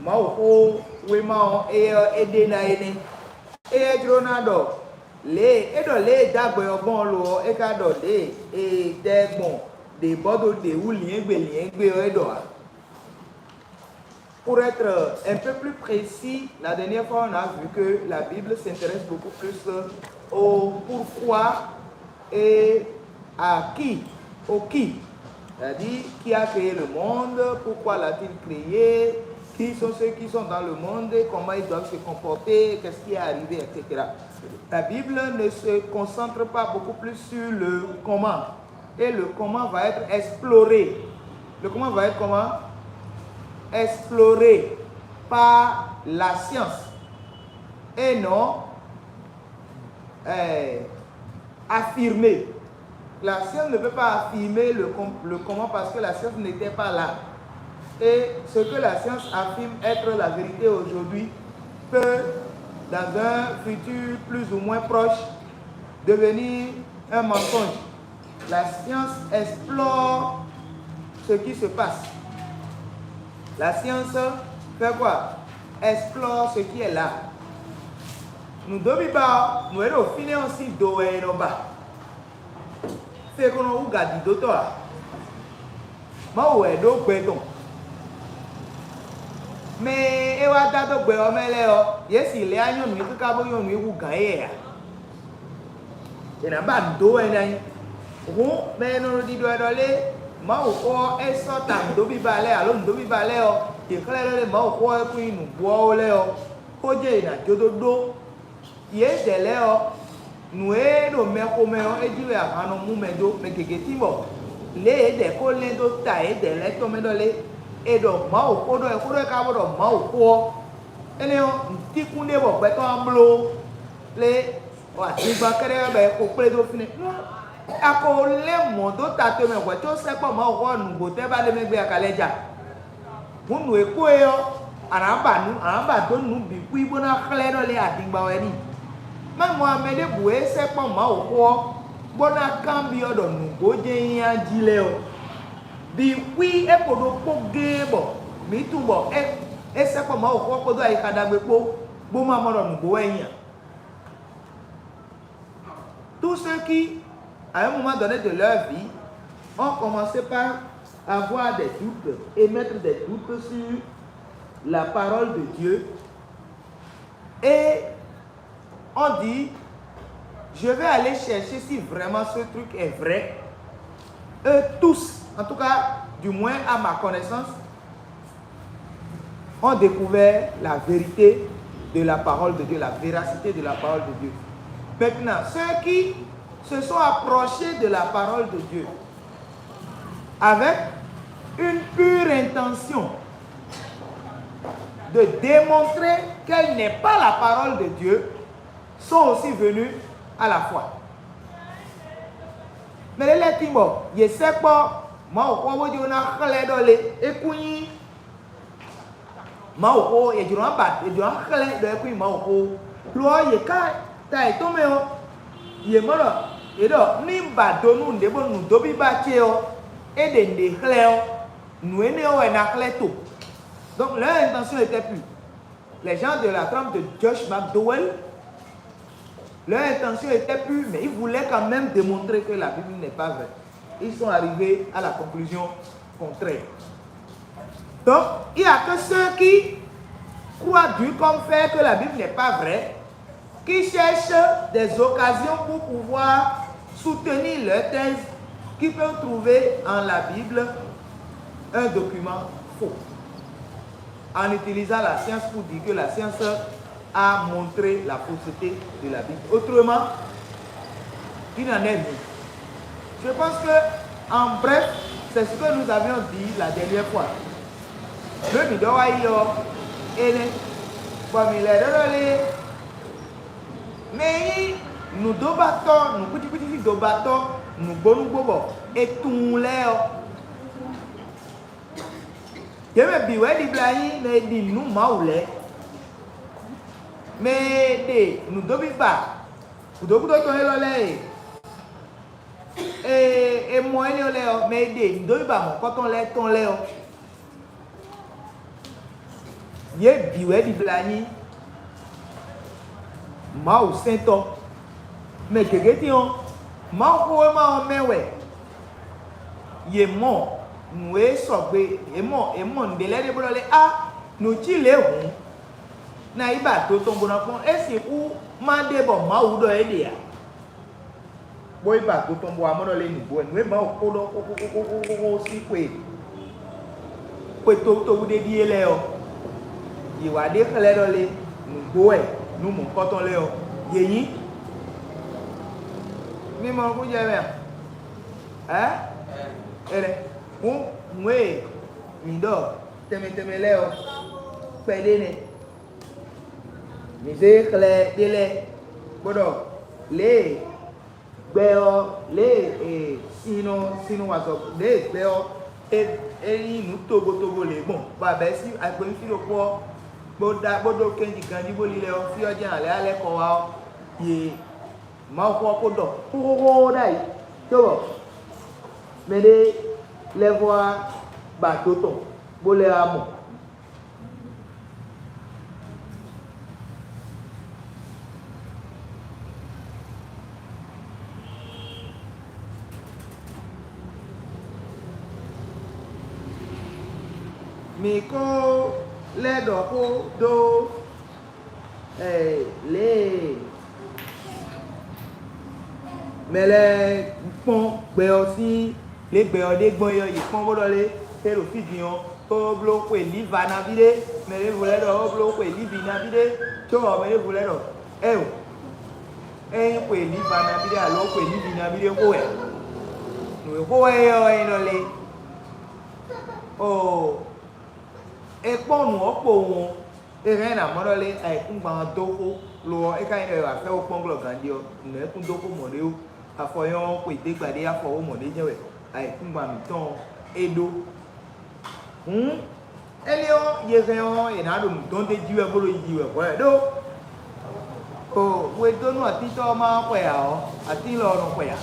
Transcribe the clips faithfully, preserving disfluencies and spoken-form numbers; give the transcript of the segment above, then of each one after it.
Mawuxó wéma ɔ́, éyɛ́ ɔ́, é ɖe ná é nɛ́. Éyɛ́ jló ná ɖɔ lě e é ɖɔ lě e dó agbɛ ɔ́ gbɔn ɔ́ lo ɔ́, é ka ɖɔ lě e è dɛ gbɔn ɖě bɔ ɖo ɖě wú lyɛ̌ngbé lyɛ̌ngbé ɔ́ é ɖɔ ǎ. Pour être un peu plus précis, la dernière fois, on a vu que la Bible s'intéresse beaucoup plus au pourquoi et à qui, au qui. C'est-à-dire, qui a créé le monde, pourquoi l'a-t-il créé, qui sont ceux qui sont dans le monde, comment ils doivent se comporter, qu'est-ce qui est arrivé, et cetera. La Bible ne se concentre pas beaucoup plus sur le comment. Et le comment va être exploré. Le comment va être comment? Exploré par la science. Et non euh, affirmé. La science ne peut pas affirmer le, com- le comment parce que la science n'était pas là. Et ce que la science affirme être la vérité aujourd'hui peut, dans un futur plus ou moins proche, devenir un mensonge. La science explore ce qui se passe. La science fait quoi? Explore ce qui est là. Nǔdóbíba ɔ́, nǔ e ɖo fínɛ́ ɔ́ sín do wɛ è nɔ ba. Fé ko nɔ wú gadǐdótɔ́ ǎ. Mawu wɛ ɖó gbɛ tɔn. Mɛ e é wá dá dó gbɛ ɔ́ mɛ lɛ́ɛ ɔ́, yě sì lɛ́ á nyɔ́ nǔ e káká bó nyɔ́ nǔ e hú gǎn éyɛ́ ǎ. È nǎ ba nǔ dó wɛ ná nyí. Hǔn mɛ e nɔ ɖiɖɔ wɛ ɖɔ lé Mawuxó ɔ́, é sɔ́ ta nǔdóbíba lɛ́ɛ alo nǔdóbíba lɛ́ɛ ɔ́, yě xlɛ́ ɖɔ lé Mawuxó ɔ́ e kún nyí nǔgbó ɔ́ lɛ́ɛ ɔ́, xó jɛ́n è nǎ jó dó ɖó. Yědɛɛ lɛ́ɛ ɔ́, nǔ e ɖo mɛ xomɛ ɔ́, é jí wɛ ahan nɔ mú mɛ dó. Mɛ gěgé tín bɔ lě e yědɛɛ ko lɛ́n dó ta yědɛɛ lɛ́ɛ tɔn mɛ ɖɔ lé, è ɖɔ Mawuxó ɖɔ é, xó ɖɔ é ka bó ɖɔ Mawuxó ɔ́. Énɛ́ ɔ́, nǔtíkún ɖé bɔ gbɛtɔ́ ɔ́ bló lé, bɔ azingban kɛ́ɖɛ́ wɛ bɔ è ko kplé dó fínɛ́. Nú a ko lɛ́n mɔ̌ dó ta towe mɛ hwɛ̌ có sɛkpɔ́ Mawuxó ɔ́, nǔgbó tɛ́ ba ɖ'é mɛ gbé a ka lɛ́ ja? Hǔn nǔ e kpo é ɔ́, a nǎ ba nǔ, a nǎ ba dó nǔ bǐ xwí bó ná xlɛ́ ɖɔ lě adingba wɛ n'i. Má mɔ mɛ ɖěbǔ e sɛkpɔ́ Mawuxó ɔ́, bó ná kanbyɔ́ ɖɔ nǔgbó jɛ́n nyí a jí lɛ́ɛ ɔ́, bǐ xwí é kpo ɖokpó géé bɔ mǐ tunwun bɔ é é sɛkpɔ́ Mawuxó ɔ́ kpódó ayixa ɖagbe kpó, bó ma mɔ ɖɔ nǔgbó wɛ é nyí ǎ. Tous ceux qui, à un moment donné de leur vie, ont commencé par avoir des doutes, émettre des doutes sur la parole de Dieu, et on dit, je vais aller chercher si vraiment ce truc est vrai. Eux tous, en tout cas, du moins à ma connaissance, ont découvert la vérité de la parole de Dieu, la véracité de la parole de Dieu. Maintenant, ceux qui se sont approchés de la parole de Dieu avec une pure intention de démontrer qu'elle n'est pas la parole de Dieu sont aussi venus à la foi. Mɛ ɖé lɛ́ɛ tín bɔ yě sɛkpɔ́ Mawuxó ɔ́ bó jló ná xlɛ́ ɖɔ lé é kún nyí Mawuxó, yě jló ná ba yě jló ná xlɛ́ ɖɔ é kún nyí Mawuxó. Lo ɔ́, yě ká ta yětɔn mɛ ɔ́, yě mɔ ɖɔ yě ɖɔ ní ba do nú nǔɖé bónú nǔdóbíba ce ɔ́, é ɖe nǔɖé xlɛ́ ɔ́, nǔ énɛ́ ɔ́ wɛ ná xlɛ́ to. Donc leur intention était pure. Les gens de la trempe de Josh McDowell, leur intention était pure, mais ils voulaient quand même démontrer que la Bible n'est pas vraie. Ils sont arrivés à la conclusion contraire. Donc, il n'y a que ceux qui croient dur comme fer que la Bible n'est pas vraie, qui cherchent des occasions pour pouvoir soutenir leur thèse, qui peuvent trouver en la Bible un document faux, en utilisant la science pour dire que la science a montré la fausseté de la Bible. Autrement, il n'en est rien. Je pense que, en bref, c'est ce que nous avions dit la dernière fois. Mɛ bǐ ɖɔ wá yi ɔ́, énɛ́, bɔ mǐ lɛ́ ɖɔ ɖɔ lé mɛ e nyí nǔdóbatɔ́, nǔkútíkútí sín dóbatɔ́, nǔgbónúgbó bɔ è tunwun lɛ́ɛ ɔ́. Yě mɛ bǐ wɛ ɖibla nyí mɛ e ɖi nǔ nú Mawu lɛ́ɛ, mɛ e ɖe nǔdóbíba gǔdo gúdo tɔn élɔ́ lɛ́ɛ e e e mɔ énɛ́ lɛ́ɛ ɔ́, mɛ e ɖe nǔdóbíba mɔ̌kɔtɔn lɛ́ɛ tɔn lɛ́ɛ ɔ́. Yě bǐ wɛ ɖibla nyí Mawu sɛntɔ́. Mɛ gěgé tín ɔ́, Mawuxówéma ɔ́ mɛ wɛ yě mɔ nǔ e sɔgbe, yě mɔ yě mɔ nǔɖé lɛ́ɛ ɖé bó ɖɔ lé á, nǔ cí lě hǔn, ná yi ba do tɔn bó ná kpɔ́n, é sixú má ɖe bɔ Mawu ɖɔ é ɖe ǎ. Bó yi ba do tɔn bó wá mɔ ɖɔ lé nǔgbó wɛ. Nǔ e Mawu ko ɖɔ xóxóxóxóxó sín xwe xwe tobutobu ɖé ɖíe lɛ́ɛ ɔ́, yě wá ɖe xlɛ́ ɖɔ lé nǔgbó wɛ nú mɔ̌kɔtɔn lɛ́ɛ ɔ́, yě nyí. Mi mɔ nukúnjɛ mɛ a? Ɛ? Ɛnɛ. Hǔn nǔ e mǐ ɖɔ tɛnmɛ tɛnmɛ lɛ́ɛ ɔ́, kpɛɖé nɛ́. Mǐ zé xlɛ́ ɖé lɛ́ɛ bó ɖɔ lě e gbɛ ɔ́, lě e sin nɔ sin nɔ wa azɔ̌, lě e gbɛ ɔ́ é é nyí nǔ tobotobo lě gbɔn, bɔ a bɛ̌ sín agbenu fí ɖokpó ɔ́, bó ɖa bó ɖó kɛ́nji ganjí bó lílɛ́ ɔ́, fí ɔ́ jɛ́n alɛ̌ alɛ́ kɔ wá ɔ́, yě Mawuxó ɔ́ ko ɖɔ xóxóxó ɖ'ayǐ, cóbɔ mɛɖé lɛ́ vɔ́ wá ba do tɔn, bó lɛ́ wá mɔ. Mǐ ko lɛ́ ɖɔ xó dó lě e mɛ lɛ́ɛ kpɔ́n gbɛ ɔ́ sín, lě gbɛ ɔ́ ɖe gbɔn é ɔ́, yě kpɔ́n bó ɖɔ lé é ɖo fí din ɔ́, ó bló xwe Liva nabí ɖé. Mɛ ɖěvo lɛ́ɛ ɖɔ ó bló xwe Livi nabí ɖé, có ɔ́ mɛ ɖěvo lɛ́ɛ ɖɔ ɛ́ o, é nyí xwe Liva nabí ɖé alo xwe Livi nabí ɖé xó wɛ. Nǔ e xó wɛ é ɔ́ é nɔ lé. Oo, è kpɔ́n nǔ ɔ́ kpowun ɔ́, è hɛn ná mɔ ɖɔ lé ayǐkúngban ɔ́ dó xó, lo ɔ́, é ka nyí ɖɔ è wǎ fɛ́ wú kpɔ́n glɔ́ ganjí ɔ́, nǔ e kún dó xó mɔ̌ ɖé ó. Afɔ nyɔ́ xwe dě gba ɖé afɔ wó mɔ̌ ɖé jɛ́n wɛ ayǐkúngban mǐtɔn ɔ́ é ɖó. Hǔn énɛ́ ɔ́, yě hɛn ɔ́, è nǎ ɖo nǔ dɔn d'é jí wɛ bó ɖo yiyi wɛ hwɛ̌ ɖó. O, wedónú atíntɔ́ ɔ́ ma xwɛ ǎ ɔ́, atín lɔ ɔ́ nɔ xwɛ ǎ.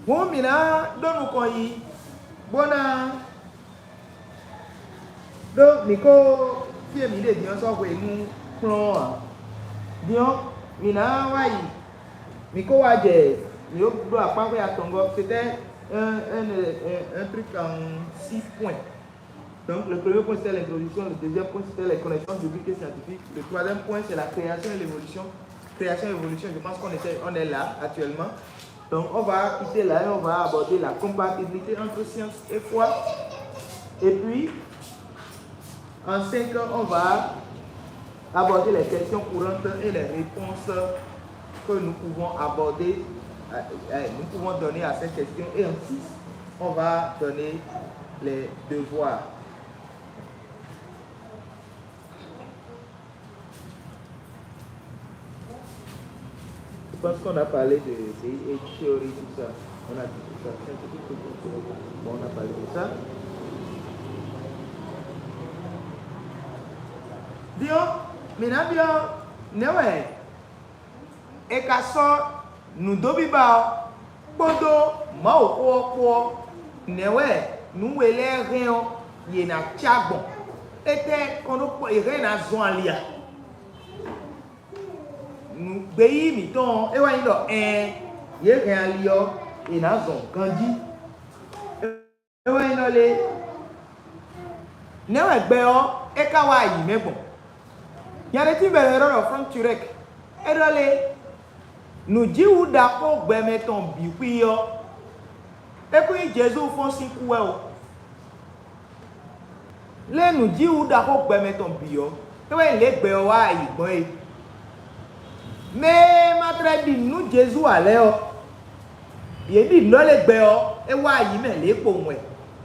Hǔn mǐ ná ɖó nukɔn yi, bó ná ɖó mǐ ko fí e mǐ ɖe din ɔ́ sɔ́ hwenu kplɔ́n ɔ́ ǎ. Din ɔ́, mǐ ná wá yi, mǐ ko wá jɛ mǐ ɖó ɖó akpáxwé atɔngɔ́, c'était un, un, un, un truc en six points. Donc, le premier point, c'était l'introduction, le deuxième point, c'était les connaissances bibliques et scientifiques, le troisième point, c'est la création et l'évolution. Création et évolution, je pense qu'on était, on est là actuellement. Donc, on va quitter là et on va aborder la compatibilité entre science et foi. Et puis, en cinq, on va aborder les questions courantes et les réponses que nous pouvons aborder, euh, euh, nous pouvons donner à ces questions. Et en six, on va donner les devoirs. Je pense qu'on a parlé de, de H theory, tout ça. On a dit tout ça. C'est un petit peu tout ça. Bon, on a parlé de ça. Dio, mina dio, newe. E ka sɔ́ nǔdóbíba ɔ́ kpódó Mawuxó ɔ́ kpó ɔ́, nɛ̌ wɛ nǔ we lɛ́ɛ hɛn ɔ́, yě ná cá gbɔn? Étɛ́ kɔn ɖó kpɔ́ è hɛn ná zɔn ali a? Nǔgbéyíyí mǐtɔn ɔ́, é wá nyí ɖɔ ɛɛn, yě hɛn ali ɔ́, è nǎ zɔn ganjí. É wá nyí ɖɔ lé, nɛ̌ wɛ gbɛ ɔ́, é ka wá ayǐ mɛ gbɔn? Nya ɖé tínbɛlɛ e ɖɔ ɖɔ Frank Turek, é ɖɔ lé, nǔjíwǔ ɖaxó gbɛmɛ tɔn bǐ xwí ɔ́, é kún nyí Jezu fɔ́n sín kú wɛ o. Lé nǔjíwǔ ɖaxó gbɛmɛ tɔn bǐ ɔ́, é wɛ nyí lě gbɛ ɔ́ wá ayǐ gbɔn é. Mɛ e ma tlɛ ɖi nǔ nú Jezu ǎ lɛ́ɛ ɔ́, yě ɖi nǔ ɖɔ lě gbɛ ɔ́, é wá ayǐ mɛ lě kpowun wɛ.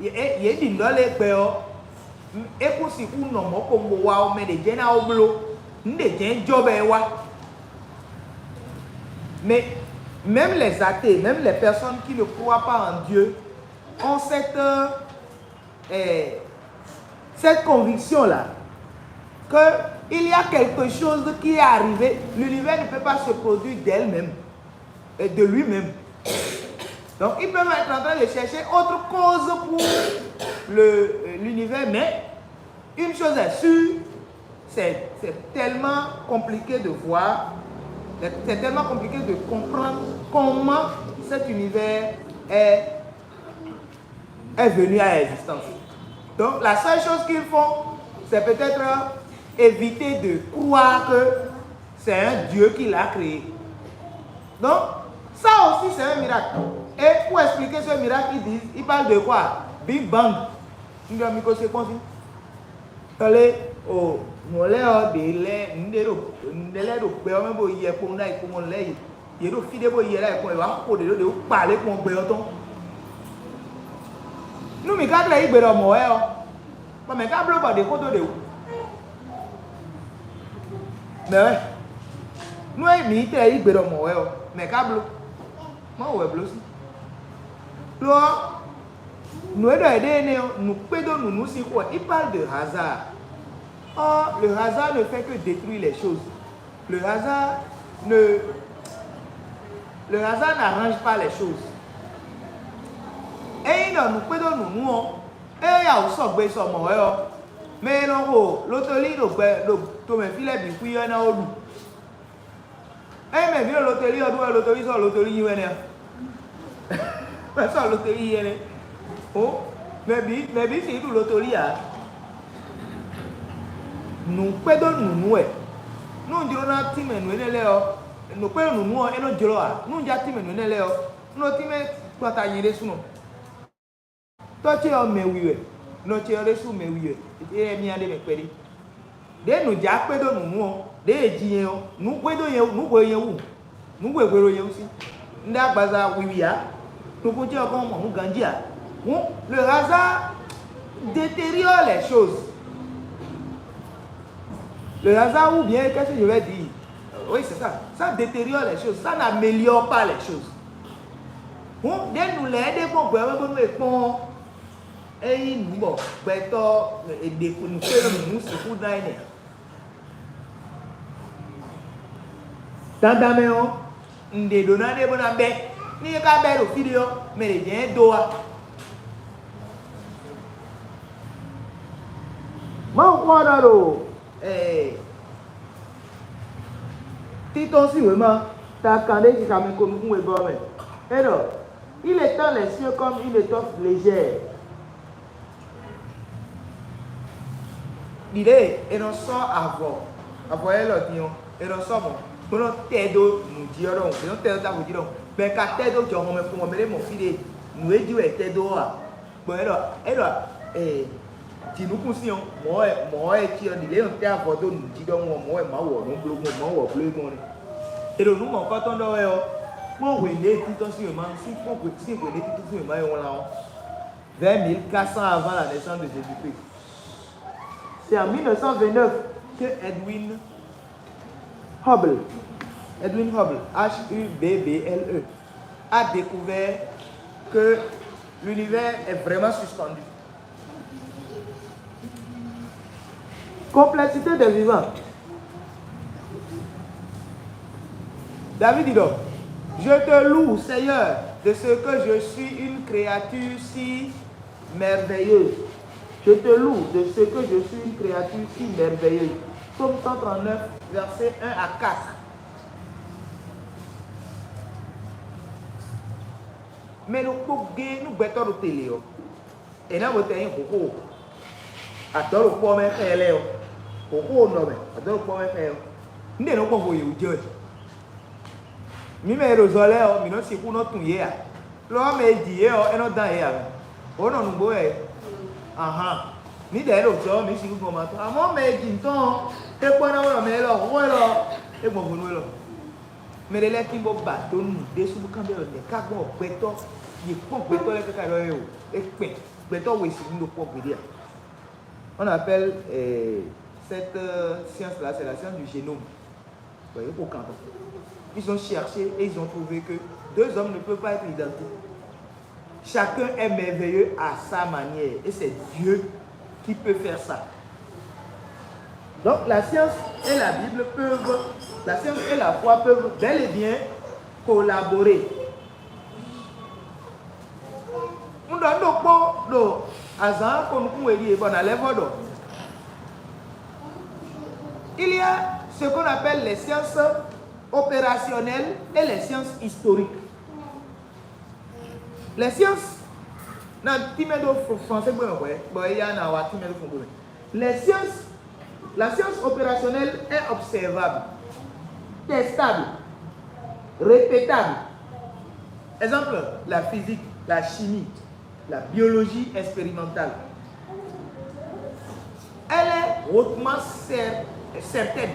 Yě ɖi nǔ ɖɔ lě gbɛ ɔ́, é kún sixú nɔ mɔ̌ kpowun bó wá ɔ́, mɛ ɖě jɛ́n ná ó bló. Nǔ ɖě jɛ́n jɔ bɔ é wá. Mais même les athées, même les personnes qui ne croient pas en Dieu, ont cette, euh, cette conviction-là que Il y a quelque chose qui est arrivé. L'univers ne peut pas se produire d'elle-même et de lui-même. Donc, ils peuvent être en train de chercher autre cause pour le- l'univers, mais une chose est sûre, c'est c'est tellement compliqué de voir, c'est tellement compliqué de comprendre comment cet univers est, est venu à l'existence. Donc, la seule chose qu'ils font, c'est peut-être éviter de croire que c'est un Dieu qui l'a créé. Donc, ça aussi, c'est un miracle. Et pour expliquer ce miracle, ils disent, ils parlent de quoi? Big Bang. Nous avons mis que c'est quoi? Tɔlé, o nǔ lɛ́ɛ ɔ́ ɖě lɛ́ɛ nǔɖé ɖo nǔɖé lɛ́ɛ ɖo gbɛ ɔ́ mɛ bó yi yɛkpɔ́n ɖ'ayǐ kpɔ́n lɛ́ɛ yě yě ɖo fí ɖé bó yi yɛ ɖ'ayǐ kpɔ́n yě wá xo ɖě ɖó ɖě wú kpa lě kpɔ́n gbɛ ɔ́ tɔn. Nú mǐ ka tlɛ yí gbe ɖɔ mɔ̌ wɛ ɔ́, bɔ mɛ̌ ka bló bɔ ɖě xó dó ɖě wú? Mɛ̌ wɛ? Nú é mǐ tlɛ yí gbe ɖɔ mɔ̌ wɛ ɔ́, mɛ̌ ka bló? Mawu wɛ bló sí. Lo ɔ́, nǔ e ɖɔ yě ɖe énɛ́ ɔ́, nǔkpé dó nǔnú sín xó wɛ. Il parle de hasard. Or, le hasard ne fait que détruire les choses. Le hasard ne, le hasard n'arrange pas les choses. Ényí ɖɔ nǔkpé dó nǔnú ɔ́, ée ya wǔ sɔgbe sɔ mɔ̌ wɛ ɔ́, mɛ e nɔ xo lotolí ɖo gbɛ ɖo tomɛ fí lɛ́ɛ bǐ xwí ɔ́ ná ó ɖu. Ényí mɛ bǐ ɖo lotolí ɔ́ ɖu wɛ, lotolí sɔ́ lotolí nyi wɛ nɛ́ a? Wɛ sɔ́ lotolí yɛ nɛ́. O, mɛ bǐ mɛ bǐ sixú ɖu lotolí ǎ. Nǔ kpédó nǔnú wɛ. Nú un jló ná tínmɛ nǔ énɛ́ lɛ́ɛ ɔ́, nǔ kpédó nǔnú ɔ́, é nɔ jlɔ́ ǎ. Nú un já tínmɛ nǔ énɛ́ lɛ́ɛ ɔ́, un nɔ tínmɛ kpata nyɛ ɖésúnɔ. Tɔ́ ce ɔ́ mɛ wi wɛ, nɔ ce ɔ́ ɖésú mɛ wi wɛ, é lɛ́ myá ɖ'é mɛ kpɛɖé. Ɖěe nǔ jǎ kpé ɖó nǔnú ɔ́, ɖěe è ji nyɛ ɔ́, nǔ hwe ɖó nyɛ nǔ hwe nyɛ wú, nǔ hwe hwe ɖó nyɛ wú sí. Un ɖó agbaza wiwi ǎ, nukún ce ɔ́ kɔn mɔ nǔ ganjí ǎ. Hǔn, le hasard détériore les choses. Le hasard ou bien qu'est-ce que je vais dire? Oui, c'est ça. Ça détériore les choses, ça n'améliore pas les choses. Hǔn ɖěnu lɛ́ɛ ɖe gbɔn gbɛ wɛ bónú è kpɔ́n ɔ́, é nyí nǔ bɔ gbɛtɔ́ è ɖe nǔkpé nǔ sixú ná énɛ́ ǎ. Dandan mɛ ɔ́, un ɖě ɖó ná ɖe bó ná bɛ́. Ní é ka bɛ́ ɖo fí ɖé ɔ́, mɛ ɖě jɛ́n é dó wá. Mawu xɔ ɖɔ ɖo Títɔ́n sín wěma ta kanɖé xixa mɛ ko nukún wegɔ́ ɔ́ mɛ. É ɖɔ: Il étend les cieux comme une étoffe légère. Ɖiɖe è nɔ sɔ́ avɔ, avɔ élɔ́ din ɔ́, è nɔ sɔ́ mɔ̌, bó nɔ́ tɛ dó nǔ jí ɔ́ ɖɔhun, è nɔ́ tɛ dó távo jí ɖɔhun, bɔ è ka tɛ dó jɔhɔn mɛ kpowun ɔ́, mɛ ɖé mɔ fí ɖé nǔ e jí wɛ è tɛ dó ɔ́ ǎ. Bɔ é ɖɔ é ɖɔ jǐnukúnsin ɔ́, mɔ̌ wɛ mɔ̌ wɛ é cí ɔ́, ɖi lě e è nɔ tɛ avɔ dó nǔ jí ɖɔhun ɔ́, mɔ̌ wɛ Mawu ɔ́ nɔ bló gbɔn, Mawu ɔ́ bló é gbɔn nɛ́. È ɖo nǔ mɔ̌hunkɔtɔn ɖɔ wɛ ɔ́, kpɔ́n hwenu e títɔ́ sín wěma sín kpɔ́n hwe sín hwenu e títɔ́ sín wěma e wlán ɔ́, vingt mille quatre cents avant la naissance de Jésus-Christ. C'est en mille neuf cent vingt-neuf que Edwin Hubble, Edwin Hubble, H U B B L E, a découvert que l'univers est vraiment suspendu. Complexité des vivants. David dit donc, je te loue, Seigneur, de ce que je suis une créature si merveilleuse. Je te loue de ce que je suis une créature si merveilleuse. Psaume cent trente-neuf, versets un à quatre. Mɛ ɖokpó gé nú gbɛtɔ́ ɖo te lě ɔ́, è nǎ bo tɛ nyí hǒxo adɔ̌ ɖokpó ɔ́ mɛ xá ɛ lɛ́ɛ ɔ́, hǒxo nɔ mɛ adɔ̌ ɖokpó ɔ́ mɛ xá ɛ ɔ́, un ɖe nɔ gbɔn vo yě wú jɛ wɛ. Mǐ mɛ e ɖo zɔ lɛ́ɛ ɔ́, mǐ nɔ sixú nɔ tunwun yě ǎ. Lo ɔ́, mɛ e ji yě ɔ́, é nɔ dán yě ǎ mɛ. Wǒ nɔ nǔgbó wɛ. Ahan. Mǐdɛɛ ɖo zɔ ɔ́, mǐ sixú gbɔn ma tɔn. Amɔ̌ mɛ e ji mǐtɔn ɔ́, é kpɔ́ ná wɛ mɛ élɔ́, hǔn élɔ́, é gbɔn vo nú élɔ́. Mɛ ɖé lɛ́ɛ tín bó ba dó nú nǔ ɖésú bó kanbyɔ́ ɖɔ nɛ̌ ká gbɔn gbɛtɔ́, yě kpɔ́n gbɛtɔ́ lɛ́ɛ káká ɖɔ é o, é kpɛn gbɛtɔ́ we sixú ɖo kpɔ́ gbeɖé ǎ. On appelle euh, cette euh, science-là, c'est la science du génome. Vous voyez, au Canton. Ils ont cherché et ils ont trouvé que deux hommes ne peuvent pas être identiques. Chacun est merveilleux à sa manière et c'est Dieu qui peut faire ça. Donc la science et la Bible peuvent, la science et la foi peuvent bel et bien collaborer. Un ɖɔ nú ɖokpó ɖo azǎn ko nukún we ɖíe bɔ nǎ lɛ́ vɔ ɖɔ. Il y a ce qu'on appelle les sciences opérationnelles et les sciences historiques. Les sciences na tínmɛ ɖó français gbé mɛ hwɛ̌ bɔ éyá na wá tínmɛ ɖó fún gbé mɛ. Les sciences, la science opérationnelle est observable, testable, répétable. Exemple, la physique, la chimie, la biologie expérimentale. Elle est hautement cer- certaine.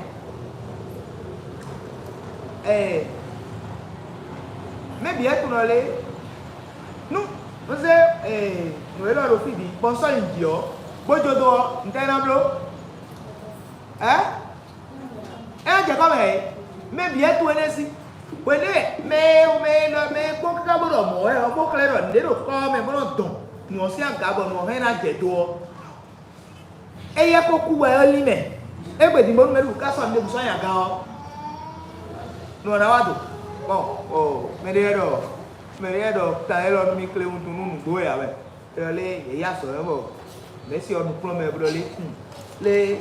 Eh, mɛ bǐ ɛ́ tunɔ lé nú un zé nǔ élɔ́ ɖo fí bǐ bɔ un sɔ́ nyi jǐ ɔ́, bó jó dó ɔ́, ntɛ́ ná bló? Ɛ é ná jɛ kɔ́ mɛ ɛ mɛ bǐ ɛ́ tunwun énɛ́ sí. Hwenɛ́ mɛ e mɛ e nɔ mɛ e kpɔ́n káká bó ɖɔ mɔ̌ wɛ ɔ́ bó xlɛ́ ɖɔ nǔɖé ɖo kɔ́ ɔ́ mɛ bó nɔ dɔn nǔ ɔ́ sín aga bɔ nǔ ɔ́ hɛn ná jɛ do ɔ́, éyɛ́ ko kú wɛ ɔ́ lín mɛ. Égbé din bónú mɛ ɖu ká sɔ́ nǔɖé bǔ sɔ́ nyi aga ɔ́, nǔ ɔ́ ná wá do. Bɔn o mɛ ɖé wɛ ɖɔ mɛ ɖé wɛ ɖɔ ta élɔ́ nú mì kléwún dun nú nǔgbó wɛ ǎ wɛ. É ɖɔ lé yě yí azɔ̌ mɛ bɔ mɛ̌si ɔ́ nukplɔ́nmɛ bó ɖɔ lé lé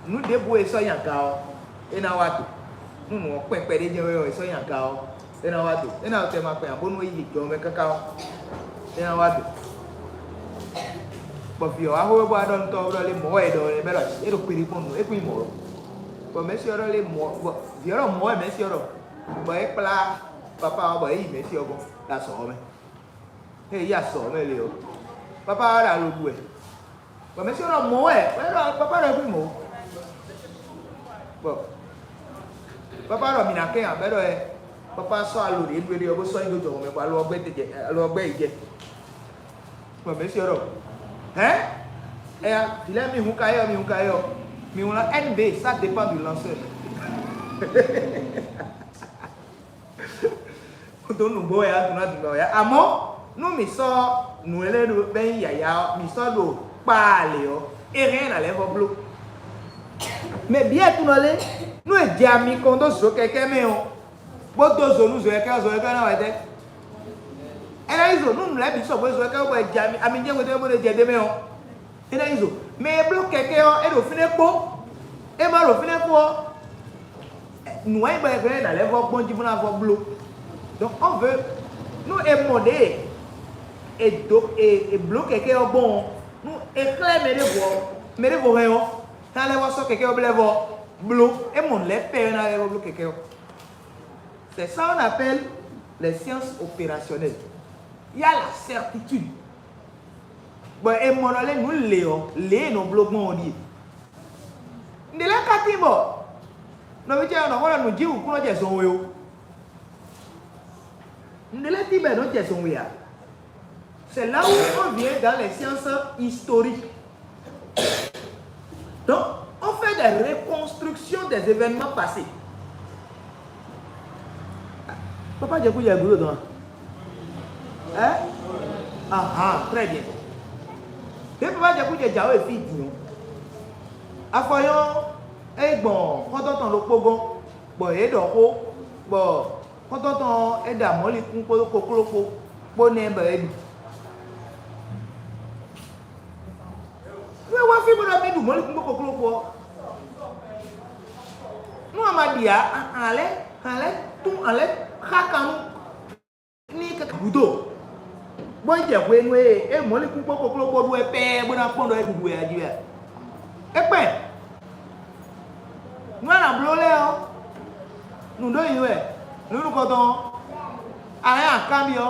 nǔ ɖěbǔ e sɔ́ nyi aga ɔ́, é ná wá do. Nú nǔ ɔ́ kpɛn kpɛɖé jɛ́n wɛ ɔ́, e sɔ́ nyi aga ɔ́, é ná wá do. É ná tɛ ma kpɛn ǎ bónú é yi jɔ mɛ káká ɔ́, é ná wá do. Bɔ vǐ ɔ́ wá xo wɛ bó wá ɖɔ nú tɔ́ ɔ́ ɖɔ lé mɔ̌ wɛ è ɖɔ é bɛ́ ɖɔ é ɖo kpeɖé kpɔ́n nǔ é kún nyí mɔ̌ ó. Bɔ mɛ̌si ɔ́ ɖɔ lé mɔ̌ bɔ vǐ ɔ́ ɖɔ mɔ̌ wɛ mɛ̌si ɔ́ ɖɔ bɔ é kplá papá ɔ́ bɔ é yi mɛ̌si ɔ́ gɔ́n ɖo azɔ̌ ɔ́ mɛ. É yi azɔ̌ ɔ́ mɛ lě ɔ́, papá ɔ́ ɖo alo ɖu wɛ. Bɔ mɛ̌si ɔ́ ɖɔ mɔ̌ wɛ bɔ é ɖɔ papá ɖɔ é kún nyí mɔ̌ ó. Bɔ papá ɖɔ mǐ ná kɛn ǎ bɔ é ɖɔ ɛ papá sɔ́ alo ɖě ɖu é ɖe ɔ́ bó sɔ́ nyi dó jɔhɔn mɛ bɔ alo ɔ́ gbɛ te jɛ alo ɔ́ gbɛ yi jɛ. Bɔ mɛ̌si ɔ́ ɖɔ hɛ̌n ɛya vǐ lɛ́ɛ mi hun ka é ɔ́ mi hun ka é ɔ́ mi wlán N B, ça dépend du lanceur. Dó nǔgbó wɛ ǎ dó ná dǐgbà wɛ ǎ amɔ̌ nú mǐ sɔ́ nǔ e lɛ́ɛ ɖo bɛ́ nyí yǎyá ɔ́ mǐ sɔ́ ɖo kpaa lě ɔ́ é hɛn ná lɛ́ vɔ bló. Mɛ bǐ ɛtunɔ lé nú è jɛ ami kɔn dó zo kɛkɛ́ mɛ ɔ́ bó dó zo nú zo kɛkɛ́ ɔ́ zo kɛkɛ́ ɔ́ ná wɛ tɛ́? É ná yi zo nú nǔ lɛ́ɛ bǐ sɔgbe zo kɛkɛ́ ɔ́ bɔ è jɛ ami ami jɛ́n hwetɛ́ bó ɖe jɛ ɖ'é mɛ ɔ́ é ná yi zo. Mɛ e bló kɛkɛ́ ɔ́ é ɖo fínɛ́ kpó é ma ɖo fínɛ́ kpó ɔ́ nǔ wá nyí bɔ è hɛn ná lɛ́ vɔ gbɔn jí bó ná vɔ bló. Donc on veut nú è mɔ ɖě è dǒ è è blǒ kɛkɛ́ ɔ́ gbɔn ɔ́ nú è xlɛ́ mɛ ɖěvo ɔ́ mɛ ɖěvo hɛn ɔ́ ná lɛ́ vɔ sɔ́ kɛkɛ́ ɔ́ bó lɛ́ vɔ bló é mɔ nǔ lɛ́ɛ pɛ ɔ́ ná lɛ́ vɔ bló kɛkɛ́ ɔ́. C'est ça on appelle les sciences opérationnelles. Il y a la certitude. Bɔ è mɔ ɖɔ lé nǔ lě ɔ́ lě e nɔ bló gbɔn ɔ́ ɖíe. Nǔɖé lɛ́ɛ ka tín bɔ nɔví ce ɔ́ nɔ xɔ ɖɔ nǔjíwǔkúnɔ jɛ zɔn we ó. Nǔɖé lɛ́ɛ tín bɔ è nɔ jɛ zɔn we ǎ. C'est là où on vient dans les sciences historiques. Donc, on fait des reconstructions des événements passés. Papa Djeku jɛ gúdo dɔn. Hein? Ah, ah, très bien. Bí Papa Djeku jɛ jǎwe fí din ɔ́, afɔyɔn é gbɔn xɔ́ntɔn tɔn ɖokpó gɔ́n, bɔ yě ɖɔ xó, bɔ xɔ́ntɔn tɔn ɔ́ é ɖa mɔ̌likún kpódó kokló kpó, bó ná ɛ bɔ é ɖu. Nú é wá fí bó ɖɔ mì ɖu mɔ̌likún kpó kokló kpó ɔ́, nú a ma ɖi ǎ, a lɛ́ a lɛ́ tún a lɛ́ xá kan nú ní kaka gǔdo, bó yi jɛ hwenu e é mɔ̌likún kpó kokló kpó ɖu wɛ pɛ́ɛ bó ná kpɔ́n ɖɔ é ɖuɖu wɛ a jí wɛ a? É kpɛn. Nú a nǎ bló lɛ́ɛ ɔ́, nǔɖó nyi wɛ, nǔ nukɔntɔn ɔ́, a hɛn akanbyɔ́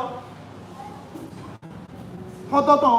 xɔ́ntɔn tɔn